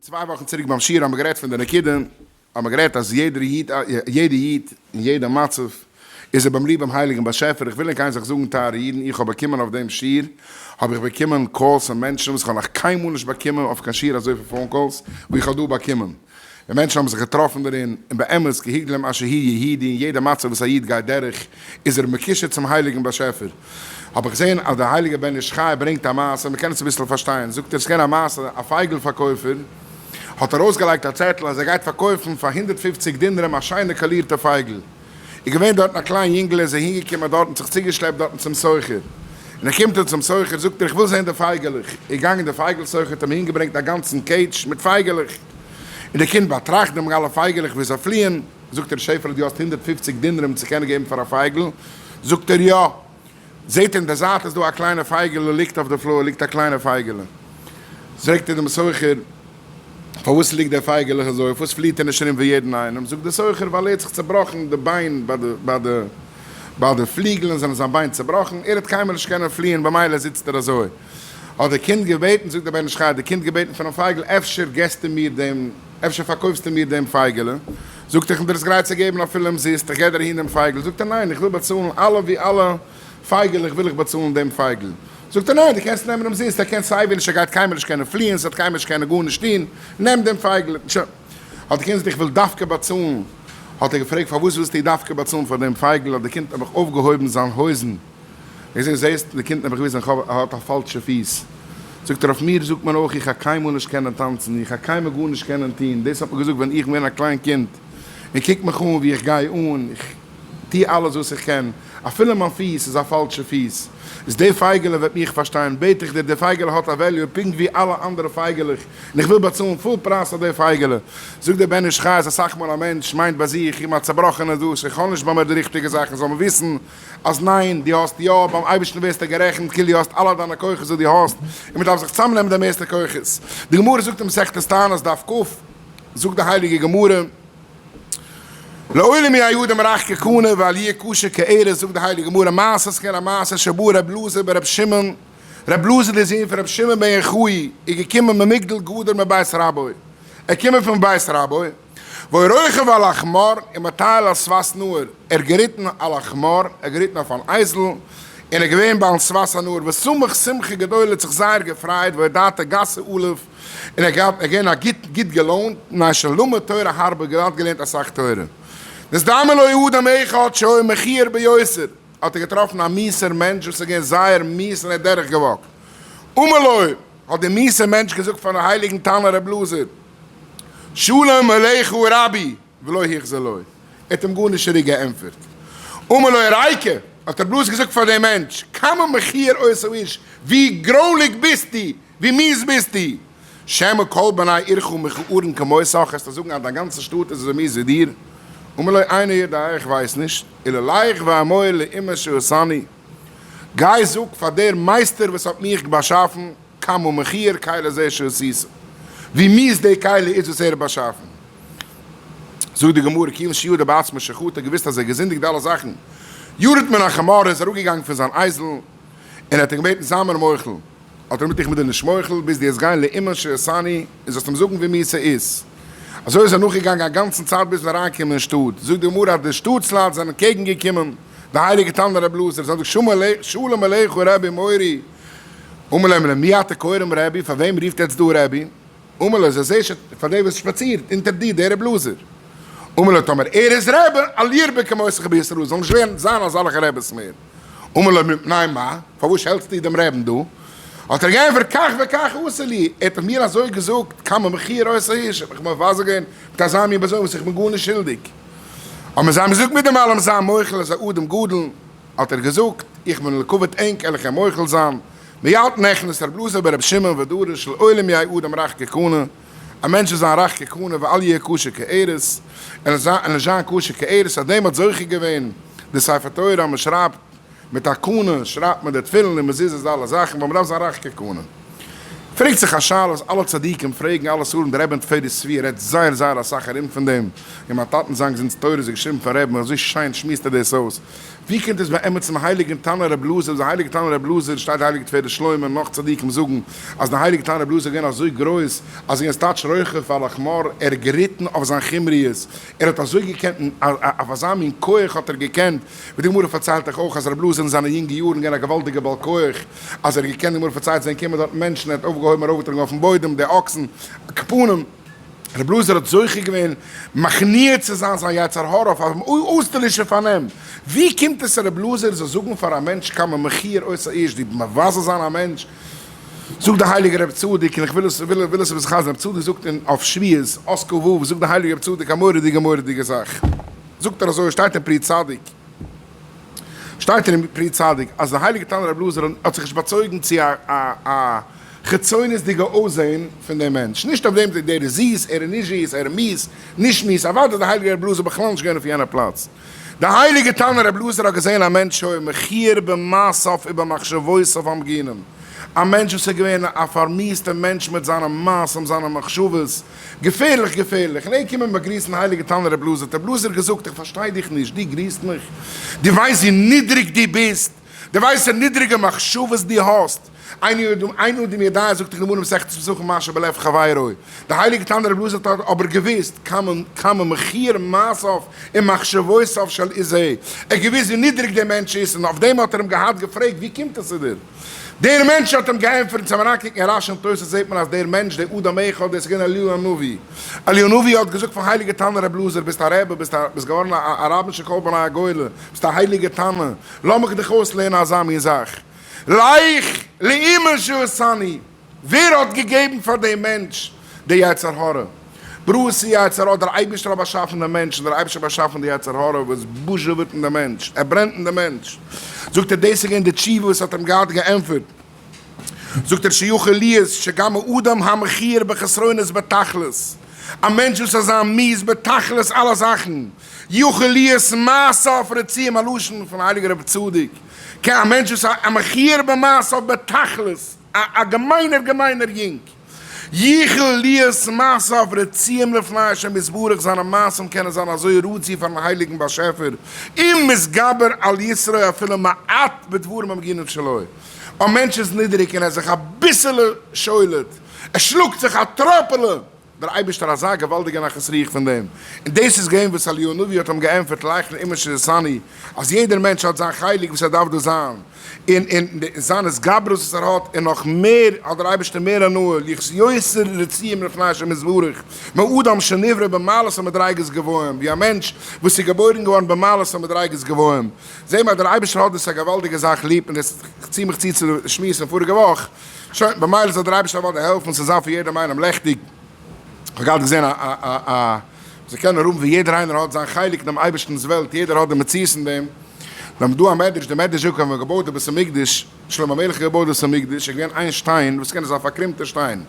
צוויי וואכן צוריק ביים שיעור האבן מיר גערעדט פון די נקודה, האבן מיר גערעדט אז יעדער איד, יעדע איד, אין יעדע מצב, איז ער ביים ליבעם הייליגן באשעפער, איך וויל ענק איין זאך זאגן טייערע אידן, איך האב באקומען אויף דעם שיעור, האב איך באקומען calls פון מענטשן וואס איך האב נאך קיינמאל נישט באקומען אויף קיין שיעור אזויפיל phone calls ווי איך האב דא באקומען, און מענטשן האבן זיך געטראפן דערין, און באמת כי הגדלם אשר הוא יהודי, אין יעדע מצב וואס א איד גייט דורך, איז ער מקושר צום הייליגן באשעפער. האב איך געזען אז דער הייליגער בן איש חי ברענגט א מעשה, מען קען עס אביסל פארשטיין, זאגט ער, עס איז געווען א מעשה, א פייגל פארקויפער האט ארויסגעלייגט א צעטל אז ער גייט פארקויפן פאר 150 דינרים א שיינע קאלירטע פייגל, איז געווען דארטן א קליין יונגעלע איז אהינגעקומען דארטן זיך צוגעשלעפט דארטן צום סוחר, און ער קומט אן צום סוחר זאגט ער איך וויל זען די פייגעלעך, איז געגאנגען די פייגל סוחר האט אים אהינגעברענגט א גאנצן cage מיט פייגעלעך, און די קינד באטראכט דעם אלע פייגעלעך ווי זיי פליען, זאגט ער שעפעלע דו האסט 150 דינרים צו קענען געבן פאר א פייגל? זאגט ער יא, זעט ער אין די זייט איז דא א קליינע פייגעלע ליגט אויף די floor ליגט א קליינע פייגעלע, זאגט ער דעם סוחר פארוואס ליגט דער פייגעלע אזוי, פארוואס פליעט ער נישט ארום ווי יעדן איינעם, זאגט דער סוחר ווייל ער האט זיך צעבראכן די ביין ביי די ביי די ביי די פליגלען זענען זיין ביין צעבראכן, ער האט קיינמאל נישט קענען פליען במילא זיצט ער אזוי, האט דער קינד געבעטן, זאגט דער בן איש חי, האט דער קינד געבעטן פונעם פייגל אפשר געסטו מיר דעם. אפשר פארקויפסטו מיר דעם פייגעלע? זאגט ער, איך בין דיר עס גרייט צו געבן אפילו אומזיסט, איך גיי דיר אהין דעם פייגל. זאגט ער, ניין, איך וויל באצאלן אלע ווי אלע פייגעלעך וויל איך באצאלן דעם פייגל. זאגט ער, ניין, דו קענסט נעמען אומזיסט, ער קען סייווי נישט, ער גייט קיינמאל נישט קענען פליען, ס'וועט קיינמאל נישט קענען גארנישט טון, נעם דעם פייגל. שוין. האט די קינד געזאגט, איך וויל דווקא באצאלן. האט ער געפרעגט, פארוואס ווילסטו דווקא באצאלן פאר דעם פייגל? האט די קינד נעבעך אויפגעהויבן זיין הויזן. איך זאג, זעסט, די קינד נעבעך געוויזן איך האב, ער האט א פאלשע פיס. זאגט ער, אויף מיר זאגט מען אויך איך גיי קיינמאל נישט קענען טאנצן, איך גיי קיינמאל גארנישט קענען טון, דאס האט מען געזאגט ווען איך בין געווען א קליין קינד, און קוק מיך אן ווי איך גיי אן, איך טו אלעס וואס איך קען, אפילו מיין פיס איז א פאלשע פיס, איז די פייגעלע וועט מיך פארשטיין, בעט איך דיר, די פייגעלע האט א value פונקט ווי אלע אנדערע פייגעלעך, און איך וויל באצאלן full פרייז פאר די פייגעלע. זאגט דער בן איש חי אז אסאך מאל א מענטש מיינט ביי זיך, איך בין א צעבראכענער דאס, איך האב נישט ביי מיר די ריכטיגע זאכן, זאל מען וויסן, אז ניין, דו האסט יא, ביים אייבערשטן ווערסטו גערעכנט כאילו דו האסט אלע דיינע כוחות וואס דו האסט, און מען דארף זיך צוזאמנעמען די מערסטע כוחות. די גמרא זאגט אין מסכת תענית דף כ, זאגט די הייליגע גמרא, לעולם יהא אדם רך כקנה ואל יהיה קשה כארז, זאגט די הייליגע גמרא, מעשה ס'געווען א מעשה שבא ר' אלעזר בר' שמעון, ר' אלעזר דער זון פון ר' שמעון בן יוחאי איז געקומען ממגדל גדר מבית רבו, ער קומען פון בית רבו, והיה רוכב על החמור ומטייל על שפת נהר, ער געריטן על החמור, ער געריטן אויף אן אייזל, און ער געווען ביים שפת הנהר, ושמח שמחה גדולה, האט זיך זייער געפרייט, ודעתו גסה עליו, און ער געהאט, ער געווען א גוט גוט געלוינט, מפני שלמד תורה הרבה, געהאט געלערנט אסאך תורה. נזדמן לו אדם אחד שהיה מכוער ביותר, האט ער געטראפן א מיאוס'ער מענטש וואס איז געווען זייער מיאוס און ער האט דורך געוואקט. אמר לו, האט דער מיאוס'ער מענטש געזאגט פארן הייליגן תנא רב אלעזר, שלום עליך רבי, ולא החזיר לו, ער האט אים גארנישט צוריק געענטפערט. אמר לו ריקא, האט רב אלעזר געזאגט פאר דעם מענטש, כמה מכוער אותו האיש, ווי גרויליג ביסטו, ווי מיאוס ביסטו, שמא כל בני עירך מכוערין כמותך, העסטו זאגן אז דיין גאנצע שטאט איז אזוי מיאוס ווי דיר? אמר לו איני יודע, איך ווייס נישט, אלא לך ואמור לאומן שעשני, גיי זאג פאר דער מייסטער וואס האט מיך באשאפן, כמה מכוער כלי זה שעשית, ווי מיאוס די כלי איז וואס ער האט באשאפן. זאגט די גמרא, כיוון שידע בעצמו שחטא, געוואוסט אז ער האט געזינדיגט די אלע זאכן, ירד מן החמור, איז אראפגעגאנגען פון זיין אייזל, און ער האט אים געבעטן זיי מיר מוחל, האט ער מיט איך בין דיר נישט מוחל, ביז דו וועסט גיין לאומן שעשני, און זאלסט אים זאגן ווי מיאוס ער איז. אזוי איז ער נאכגעגאנגען א גאנצן צייט ביז מ'איז אריינגעקומען אין שטאט. זאגט די גמרא אז די שטאטסלייט זענען קעגן געקומען די הייליגע תנא רבי אלעזר, זיי האבן געזאגט שלום עליך רבי מורי, אמר להם למי אתם קוראים רבי, פאר וועם רופט עטץ דא רבי? אמר לו זה זה ש, פאר דעם וואס שפאצירט אונטער דיר, דער רבי אלעזר. אמר לו טאמער ער איז רבי, אל ירבה כמותך בישראל, זאל נישט ווערן זיין אזאלכע רביס מער. אמר לו מפני מה, פארוואס שעלטסטו דעם רעבן דא? האט ער געענטפערט, כך וכך עשה לי, ער האט מיר אזוי געזאגט, כמה מכוער אותו האיש, ער האט מיך מבזה געווען מיט אזא מין בזיון וואס איך בין גארנישט שולדיג. האבן זיי אים געזאגט מיט דעם אלעם זיי מוחל איז א אדם גדול, האט ער געזאגט, איך בין לכבוד ענק על איך אים מוחל זיין, מיד נכנס רב אלעזר ברב שמעון ודרש לעולם יהא אדם רך כקנה, א מענטש זאל זיין רך כקנה ואל יהיה קשה כארז, און נישט זיין קשה כארז, אויף דעם האט זוכה געווען די ספר תורה אז מען שרייבט מיט א קנה שרייבט מען די תפילין און מזוזות די אלע זאכן ווייל מען דארף זיין רך כקנה. פרעגט זיך א שאלה וואס אלע צדיקים פרעגן אלע ספרים דער רבי אין תפארת צבי רעדט זייער זייער אסאך ארום פון דעם, אין מיין טאטנ'ס זיין געזונט'ס תורה איז געשריבן פון רבי'ן אזוי שיין שמועסט ער דאס אויס. ווי קומט עס באמת צום הייליגן תנא רב אלעזר, דער הייליגער תנא רב אלעזר, שטייט די הייליגע תפארת שלמה און נאך צדיקים זאגן אז דער הייליגער תנא רב אלעזר איז געווען אזוי גרויס אז ער איז טייטש רוכב על החמור, ער האט געריטן אויף זיין חומריות, ער האט אזוי געקענט, אויף אזא מין כח האט ער געקענט, ווי די גמרא פארציילט דאך אויך אז רב אלעזר אין זיינע יונגע יארן געווען א געוואלדיגער בעל כח, אז ער האט געקענט, די גמרא פארציילט זענען געקומען דארטן מענטשן, ער האט אויפגעהויבן ארויפגעטראגן אויפן בוידעם די אקסן, כפנים. רבי אלעזר האט זוכה געווען מכניע צו זיין זיין יצר הרע אויף א אויסטערלישע פארנעם. ווי קומט עס רבי אלעזר זאל זאגן פאר א מענטש כמה מכוער אותו האיש, דו מבזה זיין א מענטש? זאגט דער הייליגער רבי צדוק, און איך וויל עס וויל עס אביסל חזר'ן, רבי צדוק זאגט אין אויף שבועות, אות כ ו, זאגט דער הייליגער רבי צדוק א מורא'דיגע מורא'דיגע זאך. זאגט ער אזוי, שטייט אין פרי צדיק, שטייט אין פרי צדיק אז דער הייליגער תנא רבי אלעזר האט זיך נישט באצויגן צו א א חיצונית'דיגע אויסזען פון דעם מענטש, נישט אויף דעם דער איז זיס, ער איז נישט זיס, ער איז מיאוס, נישט מיאוס, אוודאי איז דער הייליגער רבי אלעזר בכלל נישט געווען אויף יענע פלאץ. דער הייליגער תנא רבי אלעזר האט געזען א מענטש שהיה מכוער במעשיו ובמחשבותיו המגונים, א מענטש וואס איז געווען א פארמיאוס'טער מענטש מיט זיינע מעשים, זיינע מחשבות, געפערליך געפערליך, און ער קומען באגריסן הייליגער תנא רבי אלעזר, האט רבי אלעזר געזאגט, איך פארשטיי דיך נישט, דו גריסט מיך? דו ווייסט ווי נידריג דו ביסט? דו ווייסט די נידריגע מחשבות דו האסט? אין אדם יודע זאגט די גמרא מסכת פסחים מה שבלב חברו, די הייליגע תנא רבי אלעזר האט אבער געוואוסט כמה מכוער מעשיו ומחשבותיו של איש זה, ער האט געוואוסט ווי נידריג דער מענטש איז און אויף דעם האט ער אים געהאט געפרעגט ווי קומט עס צו דיר? דער מענטש האט אים געענטפערט, און צום אריינקוקן אין רשי און תוס' זעט מען אז דער מענטש דער אדם אחד דאס איז געווען אליהו הנביא, אליהו הנביא האט געזאגט פארן הייליגע תנא רבי אלעזר ביסט א רבי ביסט געווארן א רבן של כל בני הגולה ביסט א הייליגע תנא לאמיך דיך אויסלערנען אזא מין זאך, לך לאימא שעשני, ווער האט געגעבן פאר דעם מענטש די יצר הרע? בראתי יצר הרע, דער אייבערשטער האט באשאפן דעם מענטש און דער אייבערשטער האט באשאפן די יצר הרע וואס בוזשעוועט אין דעם מענטש, ער ברענט אין דעם מענטש. זאגט ער, דאס איז געווען די תשובה וואס האט אים געהאט געענטפערט. זאגט ער, שיכול להיות שגם האדם המכוער בחסרונות בתכלית, א מענטש וואס איז אזא מיאוס בתכלית אלע זאכן, יכול להיות מעשיו רצויים א לשון פון הייליגער רבי צדוק, קען א מענטש וואס איז א מכוער במעשיו בתכלית, א א געמיינער געמיינער יונג, יכול להיות מעשיו רצויים לפני השם יתברך, זיינע מעשים קענען זיין אזוי רצוי פארן הייליגן באשעפער, אם מתגבר על יצרו אפילו מעט בדברים המגונים שלו, א מענטש איז נידעריג און ער איז זיך אביסעלע שולט, ער שלאגט זיך א טראפעלע, דער אייבערשטער אזא געוואלדיגע נחת רוח פון דעם, און דאס איז געווען וואס אליהו הנביא האט אים געענטפערט לך לאמא שעשני, אז יעדער מענטש האט זיין חלק וואס ער דארף דא זיין, און און זיין התגברות וואס ער האט, און נאך מער האט דער אייבערשטער מער הנאה, להיות יותר רצויים לפני השם יתברך, מאדם שנברא במעלות ומדריגות גבוהים, ווי א מענטש וואס איז געבוירן געווארן במעלות ומדריגות גבוהים, זעהן מיר אז דער אייבערשטער האט דאס א געוואלדיגע זאך ליב, און דאס כ'צי מיך צו צו די שמועס פון פאריגע וואך. שוין, במילא זאל דער אייבערשטער אוודאי העלפן ס'זאל זיין פאר יעדעם איינעם לעכטיג. כ'האב געהאט געזען א א א זיי קענען האבן ווי יעדער איינער האט זיין חלק אין דעם אייבערשטנ'ס וועלט, יעדער האט די מציאות אין דעם. נאר דא א מדרש, דער מדרש זאגט ווען מ'האט געבויט די בית המקדש, שלמה המלך האט געבויט די בית המקדש, איז געווען איין שטיין וואס קען זיין א פארקרומטער שטיין,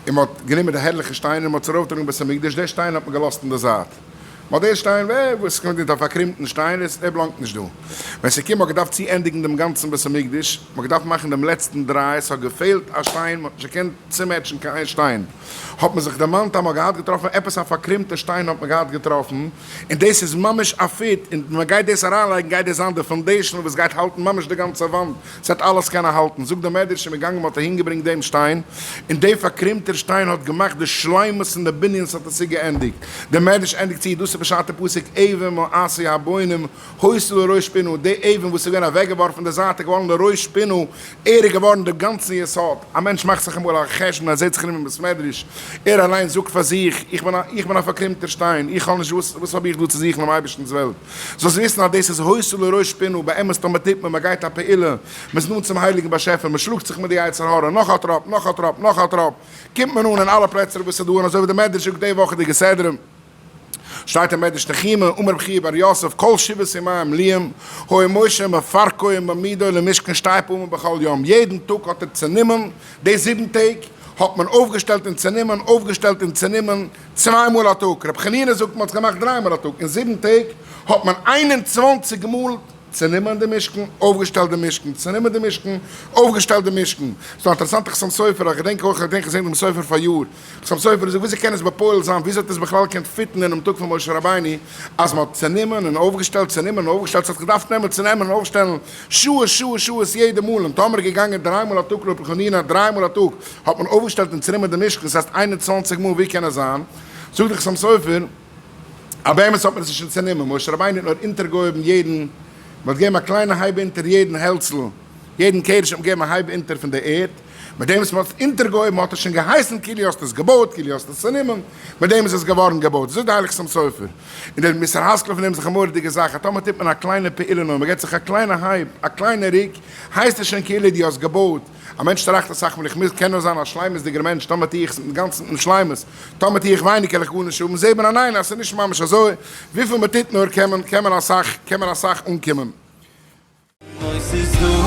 און מ'האט גענומען די הערליכע שטיינער און מ'האט עס ארויפגעטראגן אין בית המקדש, די שטיין האט מען געלאזט אין די זייט. מ'האט די שטיין, ווער וואס קומט מיט א פארקרומטן שטיין, ער באלאנגט נישט דא. ווען ס'איז געקומען מ'האט געדארפט צוענדיגן דעם גאנצן בית המקדש, מ'האט געדארפט מאכן דעם לעצטן דריי, ס'האט געפעלט א שטיין, מ'האט נישט געקענט צומעטשן קיין איין שטיין. האט מען זיך דערמאנט אז מ'האט געהאט געטראפן עפעס א פארקרומטע שטיין האט מען געהאט געטראפן, און דאס איז ממש א fit, און מ'גייט דאס אריינלייגן גייט דאס זיין די foundation וואס גייט האלטן ממש די גאנצע וואנט, ס'וועט אלעס קענען האלטן, זאגט דער מדרש, איז מען געגאנגען מ'האט אהין געברענגט דעם שטיין, און דער פארקרומטער שטיין האט געמאכט די שלימות אין די בנין ס'האט עס צוגעענדיגט, דער מדרש ענדיגט צו, דאס איז פשט די פסוק אבן מאסו הבונים היתה לראש פינה, די אבן וואס איז געווען אוועקגעווארפן אין די זייט איז געווארן לראש פינה, ער איז געווארן דער גאנצן יסוד, א מענטש מאכט זיך אמאל א חשבון ער זעט זיך ארום אין בית מדרש, ער אליין זאגט פאר זיך, איך בין א איך בין א פארקרומטער שטיין, איך האב נישט וואס וואס האב איך דא צו זוכן אינעם אייבערשטנ'ס וועלט. זאלסט וויסן אז דאס איז היתה לראש פינה, באמת טאמער טוט מען, מען גייט א פעולה, מען איז נאנט צום הייליגן באשעפער, מען שלאגט זיך מיט די יצר הרע, נאך א טראפ, נאך א טראפ, נאך א טראפ, קומט מען אן אין אלע פלעצער וואס איז דא, און אזוי ווי דער מדרש זאגט די וואכעדיגע סדרה, שטייט אין מדרש תנחומא, אמר רבי חייא בר יוסף, כל שבעת ימי המילואים, היה משה מפרקו ומעמידו למשכן שתי פעמים בכל יום, יעדן טאג האט ער צענומען, די זיבן טעג, האט מען אויפגעשטעלט און צענומען, אויפגעשטעלט און צענומען, צוויי מאל א טאג, רבי חנינא זאגט מען האט עס געמאכט דריי מאל א טאג, אין זיבן טעג האט מען 21 מאל. צענומען די משכן, אויפגעשטעלט די משכן, צענומען די משכן, אויפגעשטעלט די משכן. ס'איז דא א אינטערעסאנטע חתם סופר, איך געדענק אויך, איך געדענק געזען דעם סופר פאריאר. חתם סופר זאגט, וויאזוי קען עס בפועל זיין, וויאזוי האט עס בכלל געקענט fit ן אינעם טאג פון משה רבינו, אז מ'האט צענומען און אויפגעשטעלט, צענומען און אויפגעשטעלט, ס'האט געדארפט נעמען צונעמען און אויפשטעלן שעות שעות שעות יעדע מאל, און טאמער געגאנגען דריי מאל א טאג ר' חנינא, דריי מאל א טאג האט מען אויפגעשטעלט און צענומען די משכן, ס'הייסט 21 מאל, ווי קען עס זיין? זאגט דער חתם סופר. א באמת האט מען עס נישט צענומען, משה רבינו האט נאר אונטערגעהויבן יעדן, מען האט געגעבן א קליינע הייב אונטער יעדן העלצל, יעדן קרש האט מען געגעבן א הייב אונטער פון די ערד, מיט דעם וואס מען האט עס אונטערגעהויבן האט עס שוין געהייסן כאילו האסט עס געבויט, כאילו האסט עס צענומען, מיט דעם איז עס געווארן געבויט, זאגט די הייליגע חתם סופר, און דער מוסר השכל פון דעם איז דאך א מורא'דיגע זאך, אז טאמער טוט מען א קליינע פעולה נאר, מען געבט זיך א קליינע הייב, א קליינע רוק, הייסט עס שוין כאילו דו האסט געבויט. א מענטש טראכט אסאך מאל איך מוז קען נאר זיין א שלימות'דיגער מענטש, טאמער טו איך עס מיטן גאנצן מיטן שלימות, טאמער טו איך ווייניג קען איך גארנישט האבן, זעט מען א ניין אז ס'איז נישט ממש אזוי, וויפיל מען טוט נאר קען מען קען מען אסאך קען מען אסאך אנקומען. אוי ס'איז דא.